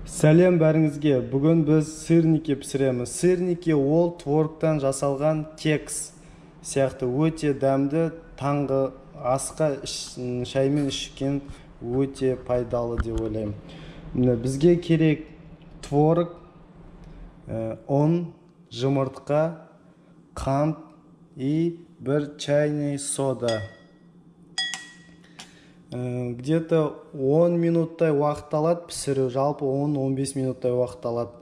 Сәлем бәріңізге. Бүгін біз сырники пісіреміз. Сырники ол творогтан жасалған кекс сияқты, өте дәмді, таңғы асқа шаймен ішкен өте пайдалы деп ойлаймын. Міне, бізге керек творог, ұн, жұмыртқа, қант и бір чайный сода. Где-то 10 минуттай уақыт алады пісіру, жалпы 10-15 минуттай уақыт алады.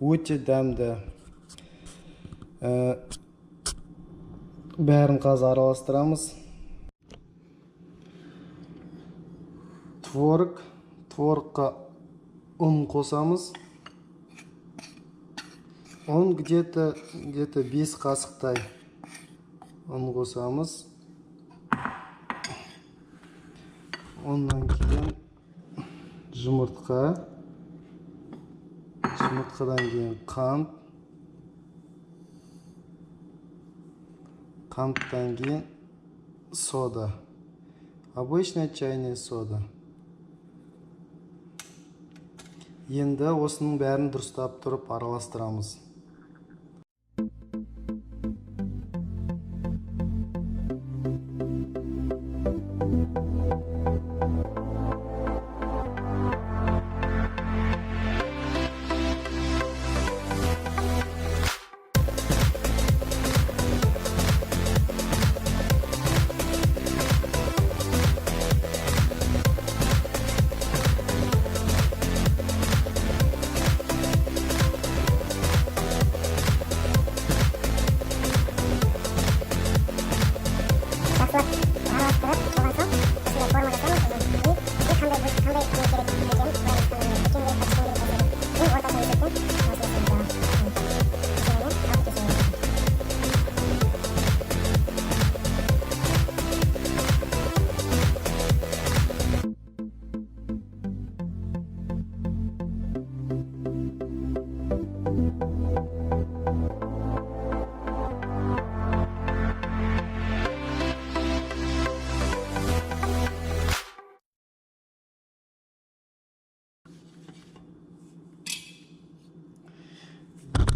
Өте дәмді. Бәрін қазір араластырамыз. Творогқа ұн қосамыз. Ұн где-то 5 қасықтай ұн қосамыз. Ondan кейін жұмыртқа, жұмыртқадан кейін қант, қанттан кейін сода, обычная чайная сода. Енді осының бәрін дұрыстап тұрып араластырамыз. Жақсылап араластырып болған соң, осындай форма жасаймыз. И қандай қандай не керек екенін көреміз, қандай үлкен керек па, кішкене керек па. Ең орташа есеппен осындай. Алып кесеміз.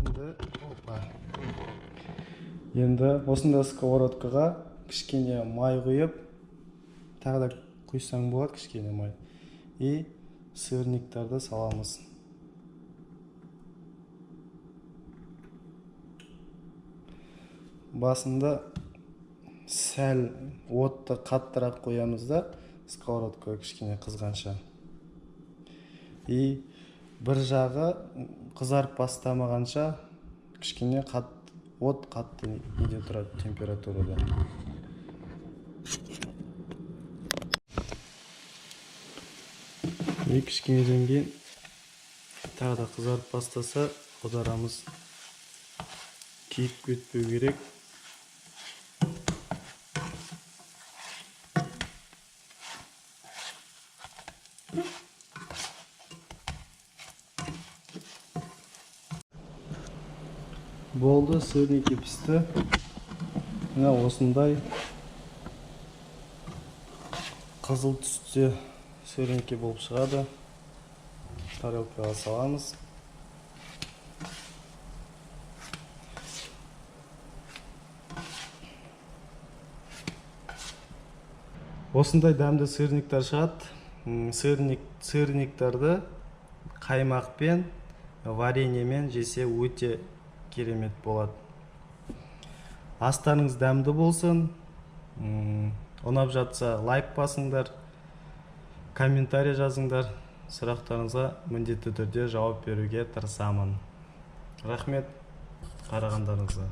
Енді, опа. Енді осындай сковородкаға кішкене май құйып, тағы да құйсаң болады кішкене май. И сырниктарды саламыз. Басында сәл отты қаттырақ қоямыз да, сковородка кішкене қызғанша. И бір жағы қызарып бастамағанша кішкене от қатты неде тұрады температурада. И кішкенеден кейін тағы да қызарып бастаса аударамыз. Күйіп кетпеу керек. Болды, сырники пісті. Мына осындай қызыл түсте сырники болып шығады. Тарелкаға саламыз. Осындай дәмді сырниктер шығады. Сырниктарды қаймақпен, вареньемен жесе өте керемет болады. Астарыңыз дәмді болсын. Ұнап жатса лайк басыңдар, комментарий жазыңдар. Сұрақтарыңызға міндетті түрде жауап беруге тырысамын. Рахмет қарағандарыңызға.